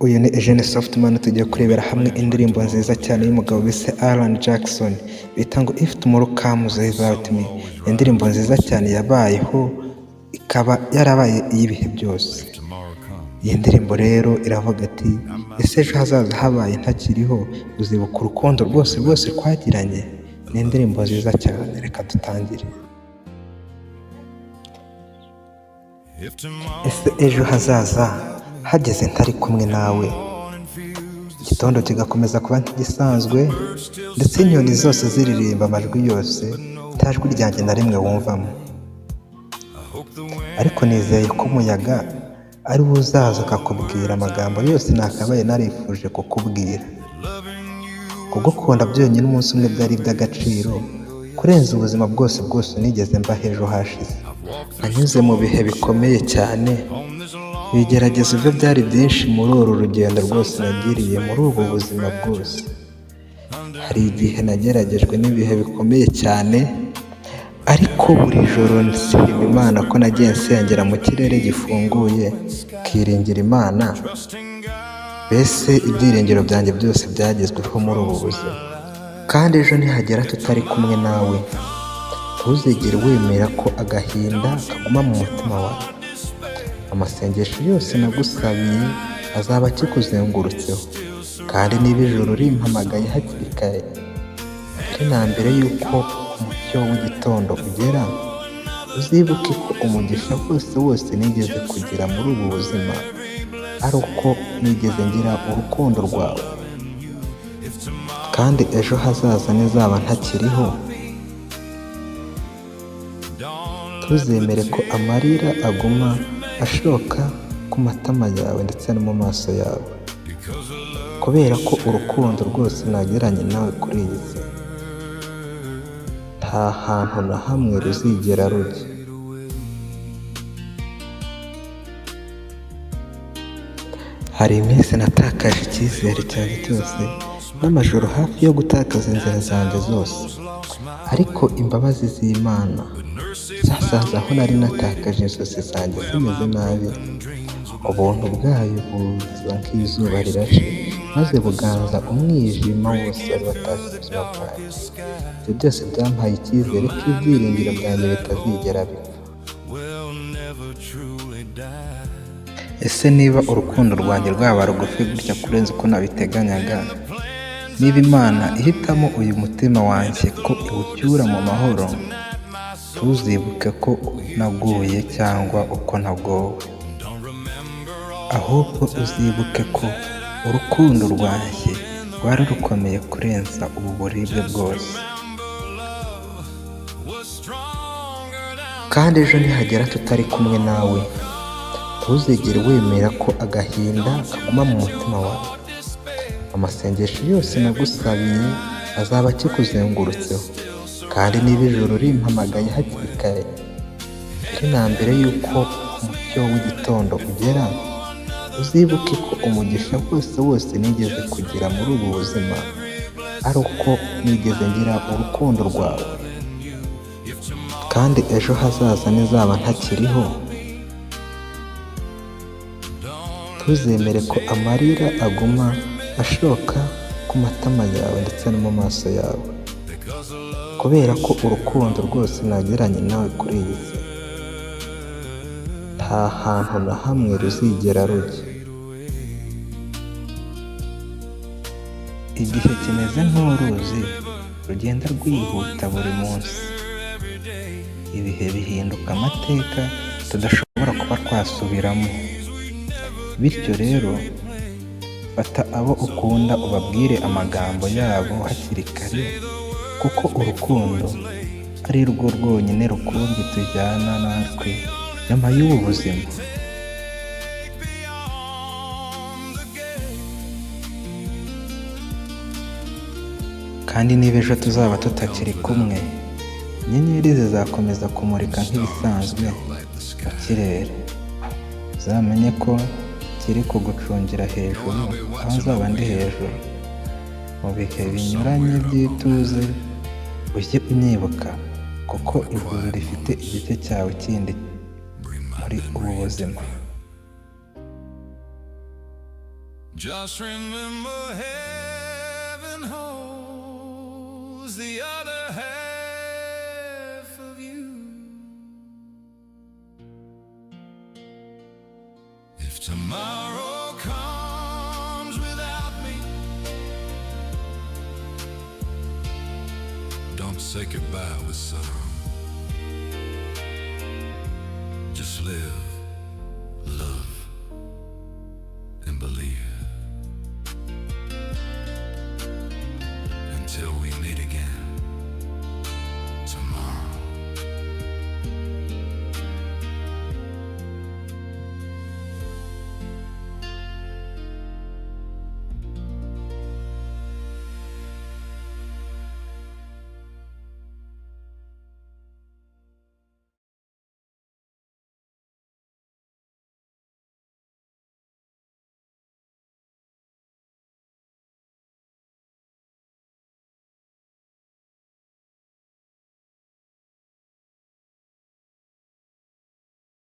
Uyu ni Eugene Softman, tugiye kurebera hamwe indirimbo nziza cyane y'umugabo bise Alan Jackson bita ngo "If Tomorrow Comes Without Me". Indirimbo nziza cyane yabayeho, ikaba yarabaye iy'ibihe byose. Iyi ndirimbo rero iravuga ati: "Ese ejo hazaza habaye ntakiriho, uzibuka urukundo rwose rwose twagiranye?" Ni indirimbo nziza cyane, reka dutangire. Ese ejo hazaza hageze ntari kumwe nawe, igitondo kigakomeza kuba nk'igisanzwe, ndetse inyoni zose ziririmba amajwi yose, nta jwi ryanjye na rimwe wumvamo, ariko nizeye ko umuyaga ari wo uzaza akakubwira amagambo yose nakabaye narifuje kukubwira. Kugukunda byonyine umunsi umwe byari iby'agaciro kurenza ubuzima bwose bwose nigeze mbaho ejo hashize. Nanyuze mu bihe bikomeye cyane, ibigeragezo byo byari byinshi muri uru rugendo rwose nagiriye muri ubu buzima bwose. Hari igihe nageragejwe n'ibihe bikomeye cyane, ariko buri joro nshima Imana ko nagiye nsengera mu kirere gifunguye, nkiringira Imana, mbese ibyiringiro byanjye byose byagezweho muri ubu buzima. Kandi ejo nihagera tutari kumwe nawe, ntuzigere wemera ko agahinda kaguma mu mutima wawe. Amasengesho yose nagusabiye azaba akikuzengurutseho, kandi niba ijuru rimpamagaye hakiri kare, mbere na mbere y'uko umucyo w'igitondo ugera, uzibuke ko umugisha wose wose nigeze kugira muri ubu buzima ari uko nigeze ngira urukundo rwawe. Kandi ejo hazaza nizaba ntakiriho, ntuzemere ko amarira aguma ashoka ku matama yawe ndetse no mu maso yawe, kubera ko urukundo rwose nagiranye nawe kuri iyi si nta hantu na hamwe ruzigera rujya. Hari iminsi natakaje icyizere cyanjye cyose n'amajoro hafi yo gutakaza inzira zanjye zose, ariko imbabazi z'Imana zasanze aho nari natakaje inzozi zanjye zimeze nabi. Ubuntu bwayo buza nk'izuba rirashe, maze buganza umwijima wose wari watashye ubuzima bwanjye. Ibyo byose byampaye icyizere ko ibyiringiro byanjye bitazigera bipfa. Ese niba urukundo rwanjye rwaba rugufi gutya kurenza uko nabiteganyaga, niba Imana ihitamo uyu mutima wanjye ko iwucyura mu mahoro, ntuzibuke ko naguye cyangwa uko nagowe, ahubwo uzibuke ko urukundo rwanjye rwari rukomeye kurenza ubu buribwe bwose. Kandi ejo nihagera tutari kumwe nawe, ntuzigere wemera ko agahinda kaguma mu mutima wawe. Amasengesho yose nagusabiye azaba akikuzengurutseho, kandi niba ijuru rimpamagaye hakiri kare, mbere na mbere y'uko umucyo w'igitondo ugera, uzibuke ko umugisha wose wose nigeze kugira muri ubu buzima ari uko nigeze ngira urukundo rwawe. Kandi ejo hazaza nizaba ntakiriho, ntuzemere ko amarira aguma ashoka ku matama yawe ndetse no mu maso yawe, kubera ko urukundo rwose nagiranye nawe kuri iyi si nta hantu na hamwe ruzigera rujya. Igihe kimeze nk'uruzi rugenda rwihuta buri munsi. Ibihe bihinduka amateka tudashobora kuba twasubiramo. Bityo rero, fata abo ukunda ubabwire amagambo yabo hakiri kare, kuko urukundo ari rwo rwonyine rukumbi tujyana natwe nyuma y'ubu buzima. Kandi niba ejo tuzaba tutakiri kumwe, inyenyeri zizakomeza kumurika nk'ibisanzwe mu kirere. Uzamenye ko kiri kugucungira hejuru aho nzaba ndi hejuru. Mu bihe binyuranye by'ituze ujye unyibuka, kuko ijuru rifite igice cyawe kindi muri ubu buzima. Just remember heaven holds the other half of you. If tomorrow comes without me, don't say goodbye with sorrow. Just live.